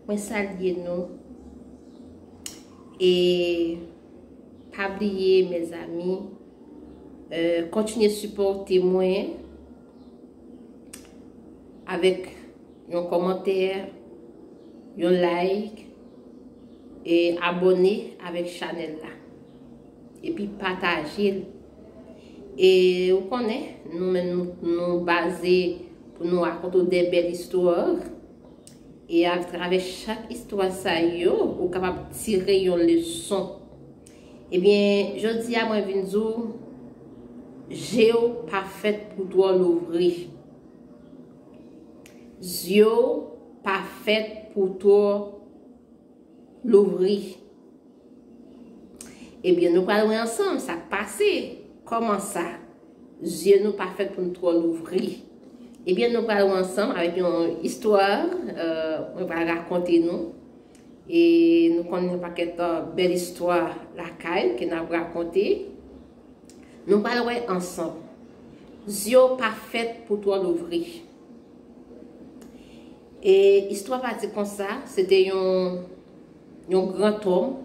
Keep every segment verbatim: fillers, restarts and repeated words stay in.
Mwen salye nou. E pa bliye, mezanmi, euh, kontinye sipòte mwen avèk yon kòmantè, yon like, e abòne avèk chanèl la. Epi pataje l. E ou konnen, nou menm nou, nou baze pou nou rakonte w de bèl istwa. E atravè chak istwa sa yo, ou kapab tire yon leson. Ebyen, jodi a mwen vin di w, je w pa fèt pou twò louvri. Zye w pa fèt pou twò louvri. Ebyen, nou pral wè ansanm sa k pase. Kòman sa? Zye nou pa fèt pou n twò louvri. Ebyen, nou pral wè ansanm avèk yon istwa, euh, mwen pral rakonte nou. E nou konn yon pakèt, euh, bèl istwa lakay ke n ap rakonte. Nou pral wè ansanm. Zye w pa fèt pou twò louvri. E istwa pati konsa, se te yon, yon grantòm,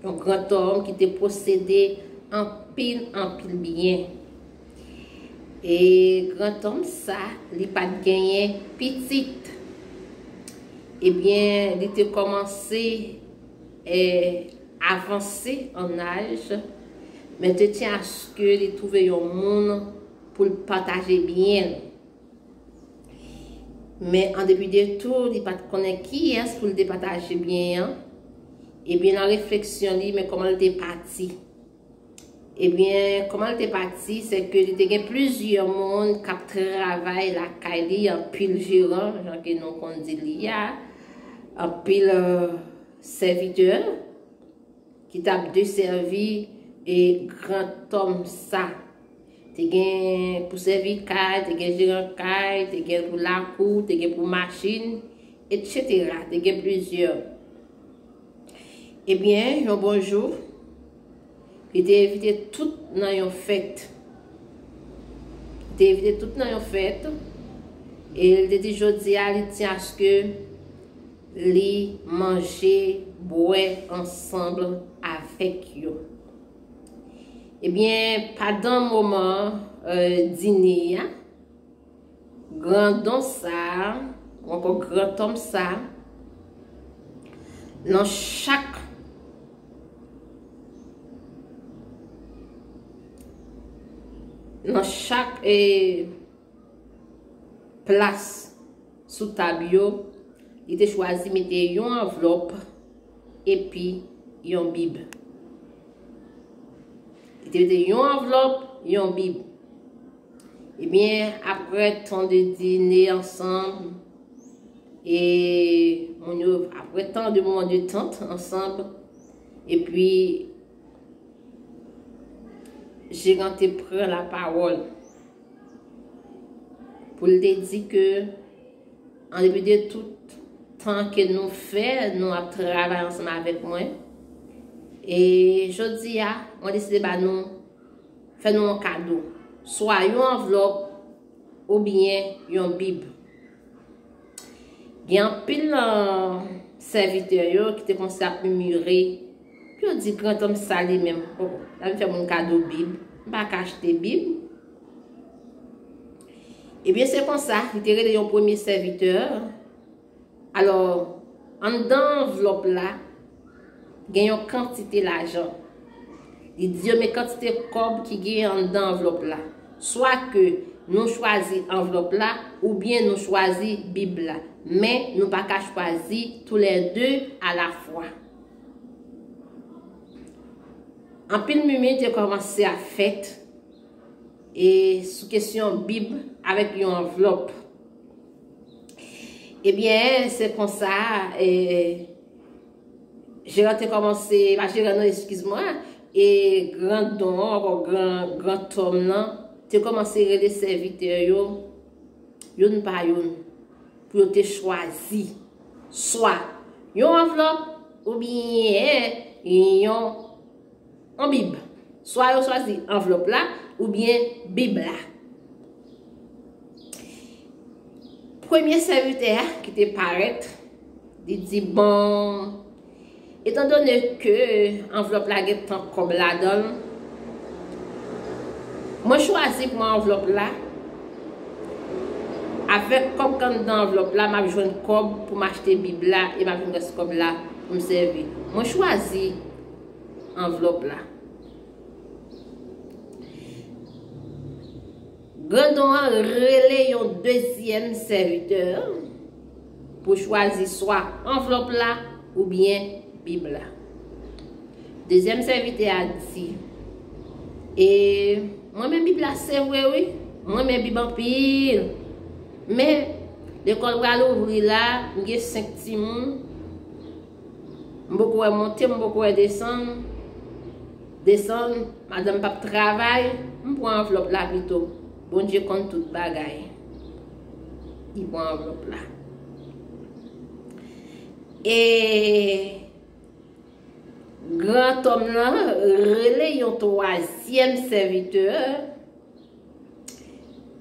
yon grantòm ki te posede anpil, anpil byen. E grantòm sa, li pa t genyen pitit. Ebyen, li te kòmanse, eh, avanse an aj, men te tyen aske li twouve yon moun pou l pataje byen l. Men an depi de tou, li pa t konnen kiyès pou l te pataje byen an. Ebyen, nan refleksyon li, men kòman l te pati. Ebyen, kòman l te pati, se ke li te gen plizyè moun k ap travay lakay li, anpil jeran, jan ke nou konn di li a, anpil, euh, sèvitè ki t ap desèvi e grantòm sa. Te gen pou sèvi kay, te gen jeran kay, te gen pou lakou, te gen pou machin, etsetera. Te gen plizyè. Ebyen, yon bon jou, li te envite tout nan yon fèt. Li te envite tout nan yon fèt. E li te di jodi a, li tyen aske li manje, bwè ansanm avèk yo. Ebyen, pandan moman, euh, dine a, grandon sa a, ou ankò grantòm sa a, nan chak, nan chak, eh, plas sou tab yo, li te chwazi mete yon anvlòp epi yon bib. Li te mete yon anvlòp, yon bib. Ebyen, apre tan de dine ansanm, e moun yo, apre tan de moman de tant ansanm, epi jeran te pran lapawòl pou l te di ke, an depi de tout tan ke nou fè, nou ap travay ansanm avèk mwen. E jodi a, mwen deside ba nou, fè nou yon kado. Swa yon anvlòp oubyen yon bib. Gen anpil nan sèvitè yo ki te kòmanse ap mimire, pou yo di grantòm sa li menm, bon, l ap vin fè moun kado bib, m pa ka achte bib. Ebyen, se konsa, li te rele yon premye sèvitè. Alò, anndan anvlòp la, gen yon kantite lajan. Li di yo, men kantite kòb ki gen anndan anvlòp la. Swa ke nou chwazi anvlòp la, oubyen nou chwazi bib la. Men nou pa ka chwazi toulède alafwa. Anpil mimi te kòmanse ap fèt, e sou kesyon bib avèk yon anvlòp. Ebyen, se konsa, e, jeran te kòmanse, pa jeran non, eskiz mwen, e grandon an, ankò gran, grantòm nan, te kòmanse rele sèvitè yo, youn pa youn, pou yo te chwazi swa yon anvlòp oubyen yon, yon bib. Swa yo chwazi anvlòp la oubyen bib la. Premye sèvitè a ki te parèt, Li di, bon, etandone ke anvlòp la gen tan kòb ladan l, mwen chwazi pran anvlòp la. Avèk kòb k anndan anvlòp la, m ap jwenn kòb pou m achte Bib la e m ap jwenn rès kòb la pou m sèvi. Mwen chwazi anvlòp la. Grandon an rele yon dezyèm sèvitè pou chwazi swa anvlòp la oubyen Bib la. Dezyèm sèvitè a di, e mwen renmen Bib la, se vre wi, mwen renmen Bib anpil. Men, lekòl pral ouvri la, m gen senk timoun, m poko wè monte, m poko wè desann. Desann, madanm p ap travay, m pran anvlòp la pito. Bondye konn tout bagay. Li pran anvlòp la. E gran tòm nan rele yon twazyèm sèvitè.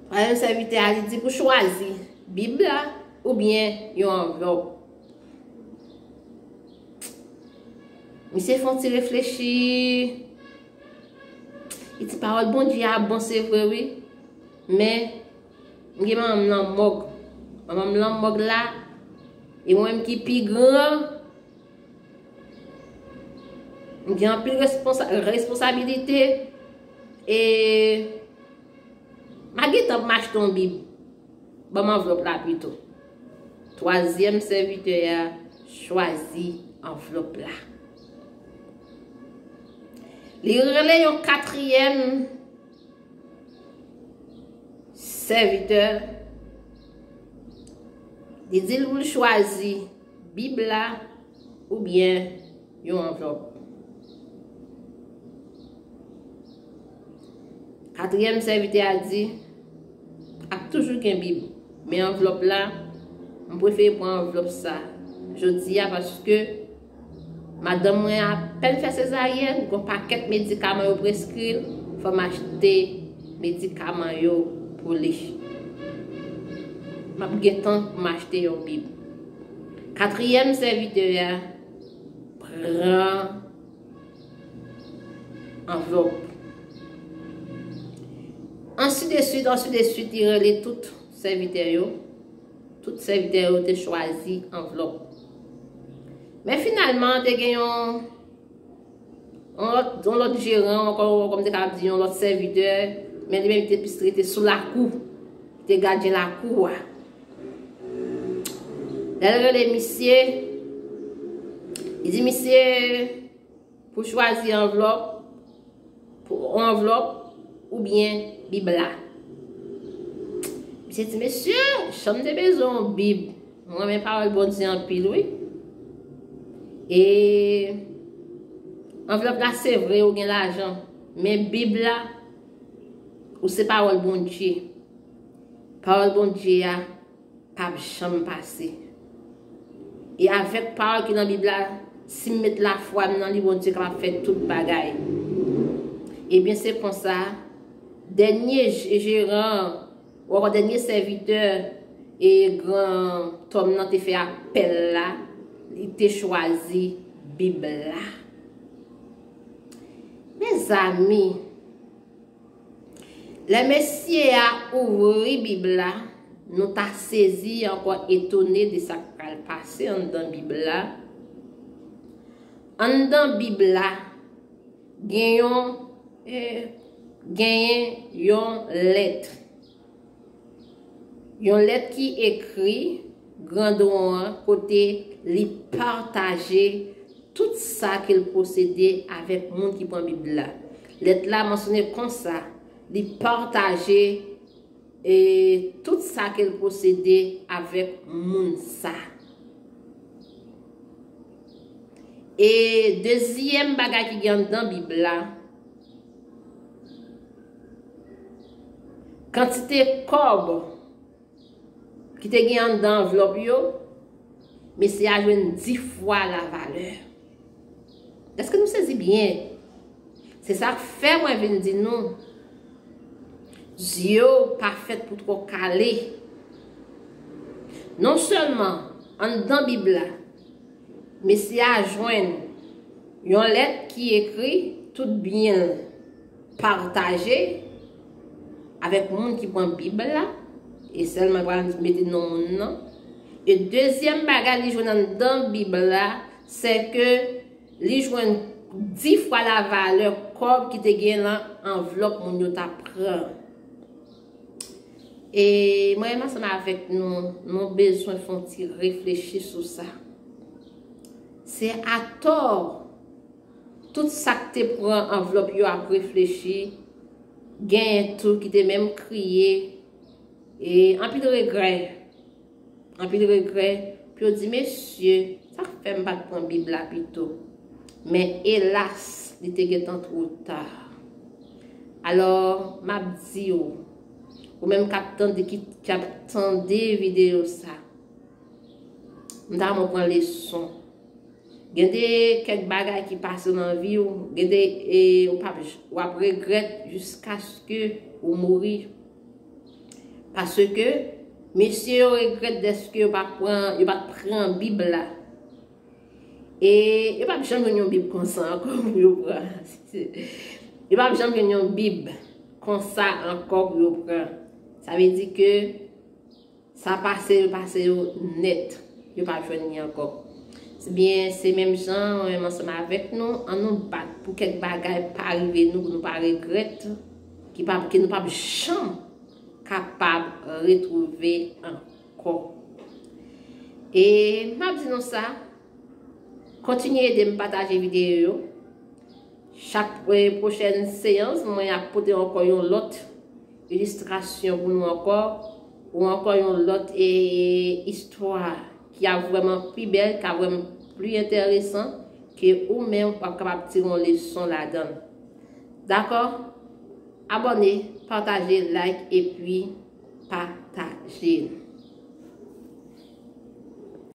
Twazyèm sèvitè a, li di pou chwazi Bib la oubyen yon anvlòp. Misye fè yon ti reflechi. Li di pawòl Bondye a bon, se vre wi. Men, m gen manman m nan mòg. Manman m nan mòg la, e mwen menm ki pi gran, m gen anpil responsa-, responsabilite. E m a gentan pou m achte yon Bib. Ban m anvlòp la pito. Twazyèm sèvitè a chwazi anvlòp la. Li rele yon katriyèm sèvitè. Li di l pou l chwazi Bib la oubyen yon anvlòp. Katriyèm sèvitè a di, ap toujou gen Bib, men anvlòp la, m prefere pran anvlòp sa jodi a, paske madanm mwen apèn fè sezaryèn, gon pakèt medikaman yo preskri l, fò m achte medikaman yo pou li. M ap gen tan pou m achte yon Bib. Katriyèm sèvitè a pran anvlòp. Ansideswit, ansideswit, li rele tout sèvitè yo. Tout sèvitè yo te chwazi anvlòp. Men finalman, te gen yon, yon lòt, yon lòt jeran, ankò, kòm te kapab di, yon lòt sèvitè, men li menm te plis rete sou lakou. Li te gadyen lakou a. Lè l rele misye, li di misye pou chwazi anvlòp, pou anvlòp oubyen Bib la. Misye di, mesye, jan m te bezwen yon Bib. Mwen renmen pawòl Bondye anpil, wi. E anvlòp la, se vre, ou gen lajan. Men Bib la, ou se pawòl Bondye. Pawòl Bondye a p ap janm pase. E avèk pawòl ki nan Bib la, si m met lafwa m nan li, Bondye kapab fè tout bagay. Ebyen, se konsa, dènye je-, jeran, ou ankò dènye sèvitè, e gran tòm nan te fè apèl la, li te chwazi Bib la. Mezanmi, lè mesye a ouvri Bib la, nou ta sezi e ankò etone de sa k pral pase anndan Bib la. Anndan Bib la, gen yon, eh, genyen yon lèt. Yon lèt ki ekri grandon an kote li pataje tout sa ke l posede avèk moun ki pran Bib la. Lèt la mansyone konsa, li pataje, e, tout sa ke l posede avèk moun sa. E dezyèm bagay ki gen anndan Bib la, kantite kòb ki te gen anndan anvlòp yo, mesye a jwenn dis fwa lavalè. Èske nou sezi byen? Se sa k fè mwen vin di nou, zye w pa fèt pou twò kale. Non sèlman anndan Bib la, Mesye a jwenn yon lèt ki ekri, tout byen l pataje avèk moun ki pran Bib la, e sèlman pral mete non moun nan. E dezyèm bagay li jwenn anndan Bib la, se ke li jwenn dis fwa lavalè kòb ki te gen nan anvlòp moun yo t ap pran. E mwen menm ansanm avèk nou, nou bezwen fè yon ti reflechi sou sa. Se atò tout sa k te pran anvlòp yo ap reflechi, genyen tou ki te menm kriye, e anpil regrè, anpil regrè, pou yo di, mesye, sa k fè m pa t pran Bib la pito? Men elas, li te gentan twò ta. Alò, m ap di w, ou menm k ap tande, ki, k ap tande videyo sa, m ta renmen w pran leson. Gen de kèk bagay ki pase nan vi w, gen de, e, ou p ap, w ap regrèt jiskaske ou mouri. Paske mesye yo regrèt dèske yo pa pran, yo pa t pran Bib la. E yo p ap janm jwenn yon Bib konsa ankò pou yo pran. Yo p ap janm jwenn yon Bib konsa ankò pou yo pran. Sa vle di ke sa pase, yo pase yo nèt. Yo p ap jwenn li ankò. Ebyen, se menm jan, mwen menm ansanm avèk nou, ann nou bat pou kèk bagay pa rive nou, pou nou pa regrèt, ki pa, ke nou p ap janm kapab retwouve ankò. E m ap di nou sa, kontinye ede m pataje videyo yo. Chak, e, pwochèn seyans, mwen ap pote ankò yon lòt ilistrasyon pou nou ankò, ou ankò yon lòt, e, istwa ki ap vrèman pi bèl, ki ap vrèman pli enteresan, ke ou menm w ap kapab tire yon leson ladan l. Dakò? Abòne, pataje, like, epi pataje.